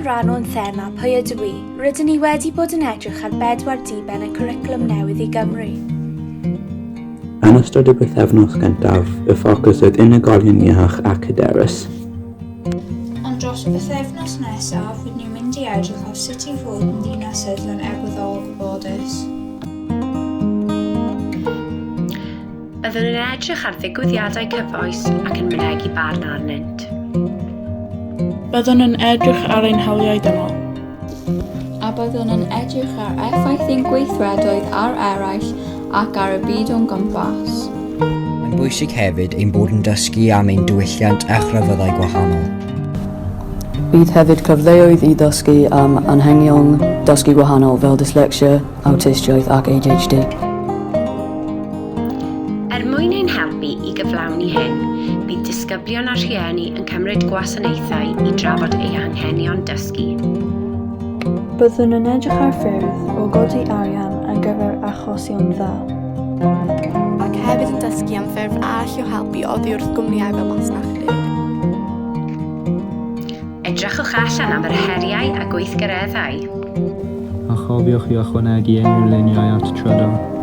rhan o'n thema Pwy ydw i, rydyn ni wedi bod yn edrych ar bedwar diben y cwricwlwm newydd i Gymru. Yn ystod y bythefnos gyntaf, y ffocws oedd unigolion iach ac hyderus. Ond dros y bythefnos nesaf, rydyn ni'n mynd i edrych ar sut i fod yn ddinasyddion egwyddorol gwybodus. Byddwn yn edrych ar ddigwyddiadau cyfoes ac yn mynegi barn arnynt. Byddwn yn edrych ar ein hawliau dynol. A byddwn yn edrych ar effaith ein gweithredoedd ar eraill ac ar y byd o'n gwmpas. Mae'n bwysig hefyd ein bod yn dysgu am ein diwylliant a chrefyddau gwahanol. Bydd hefyd cyfleoedd i ddysgu am anghenion dysgu gwahanol fel dyslecsia, awtistiaeth ac ADHD. Er mwyn ein helpu i gyflawni hyn, bydd disgyblion a rhieni yn cymryd gwasanaethau i drafod eu hanghenion dysgu. Byddwn yn edrych ar ffyrdd o godi arian ar gyfer achosion dda. Ac hefyd yn dysgu am ffyrdd arall o helpu oddi wrth gwmnïau fel Masnach Deg. Edrychwch allan am yr heriau a gweithgareddau. A chofiwch i ychwanegu unrhyw luniau at Trydar.